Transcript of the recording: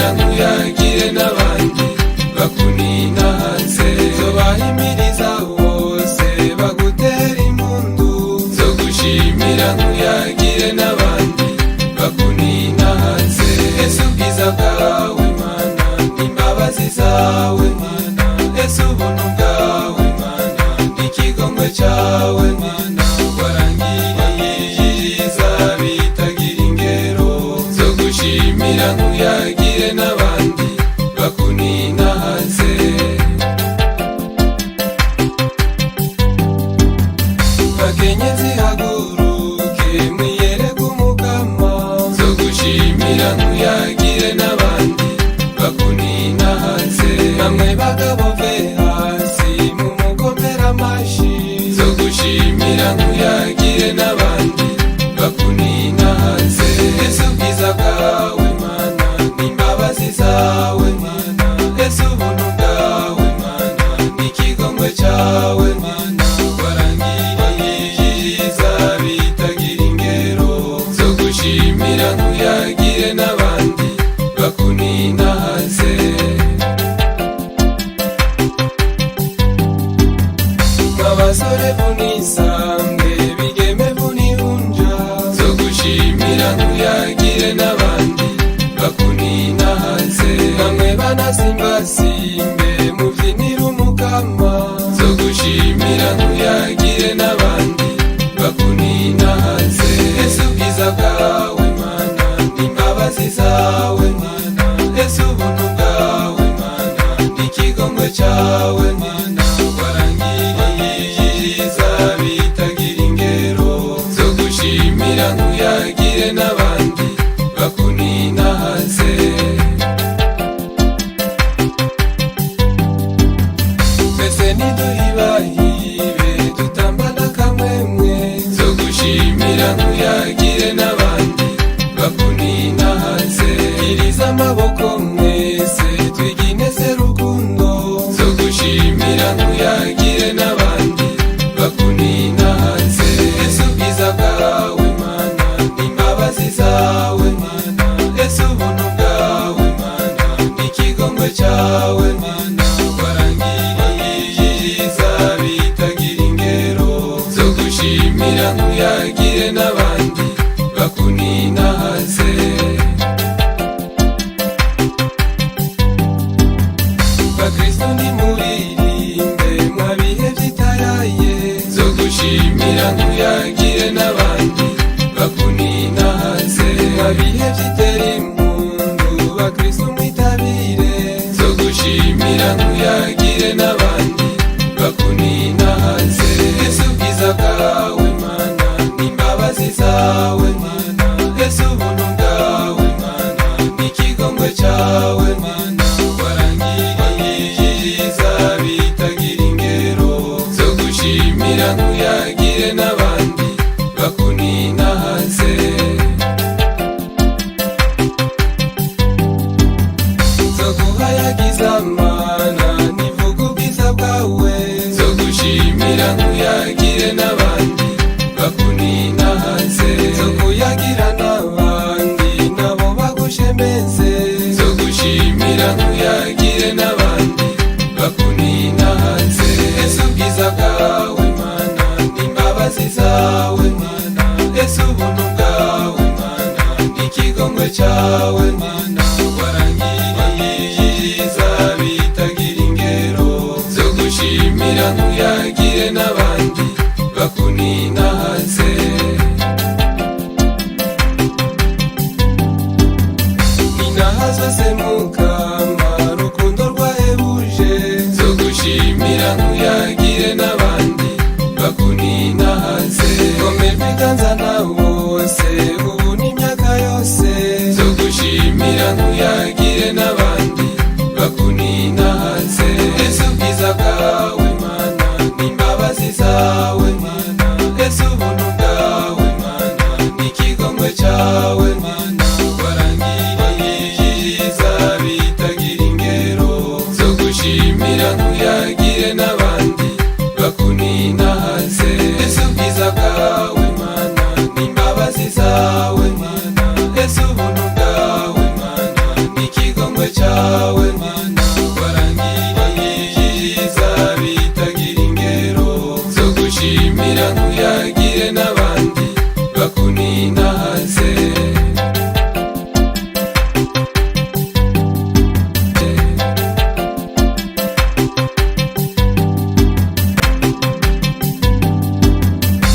Nzogushimira nkuyagire n'abandi bakuninahaze, nzobahimiriza bose bagutera impundu. Nzogushimira nkuyagire n'abandi bakuninahaze. Ese ubwiza bwawe Mana, n'imbabazi zawe Mana, ese ubuntu bwawe Mana, n'ikigongwe cyawe Mana, warangiriye ibyiza bitagira ingero. Nzogushimira nkuyagire n'abandi bakuninahaze. Bakenyezi haguruke mwiyereke Umukama, nzogushimira nkuyagire n'abandi bakuninahaze. Bamwe bagabo ve hasi mumukomere amashi, nzogushimira nkuyagire n'abandi bakuninahaze. Ese ubwiza bwawe Mana, n'imbabazi zawe Mana, ese ubuntu bwawe Mana, n'ikigongwe cyawe Mana, warangiriye ibyiza bitagira ingero. Nzogushimira nkuyagire n'abandi bakuninahaze. Abasore vunisange, bigeme vunihunja, nzogushimira nkuyagire n'abandi bakuninahaze. Bamwe banasimbasimbe mubyinire Umukama, nzogushimira nkuyagire n'abandi bakuninahaze. Ese ubwiza bwawe Mana, n'imbabazi zawe Mana, ese ubuntu bwawe Mana, n'ikigongwe cyawe Mana, warangiriye ibyiza bitagira ingero. Nzogushimira nkuyagire n'abandi bakuninahaze. Twese niduhibahibe dutambana akamwemwe, nzogushimira nkuyagire n'abandi bakuninahaze. Iriza amaboko mwese twigine serukundo, nzogushimira nkuyagire n'abandi bakuninahaze. Ese ubwiza bwawe Mana, n'imbabazi zawe Mana, ese ubuntu bwawe Mana, n'ikigongwe cyawe Mana, warangiriye ibyiza bitagira ingero. Nzogushimira nkuyagire n'abandi bakuninahaze. Bakristo nimuririmbe mwabihe vyitaraye, nzogushimira nkuyagire n'abandi bakuninahaze. Mwabihe vyitera impundu, bakristo mwitabire, nzogushimira nkuyagire n'abandi bakuninahaze. Ese ubwiza bwawe Mana, n'imbabazi zawe Mana, ese ubuntu bwawe Mana, n'ikigongwe cyawe Mana, warangiriye ibyiza bitagira ingero. Nzogushimira nkuyagire n'abandi bakuninahaze. Nzoguhayagiza Mana, nivuga ubwiza bwawe, nzogushimira nkuyagire n'abandi bakuninahaze. Nzokuyagira n'abandi nabo bagushemeze, nzogushimira nkuyagire n'abandi bakuninahaze. Ese ubwiza bwawe Mana, n'imbabazi zawe Mana, ese ubuntu bwawe Mana, n'ikigongwe cyawe Mana, warangiriye ibyiza bitagira ingero. Nzogushimira nkuyagire n'abandi bakuninahaze. Ninahazwe se Mukama.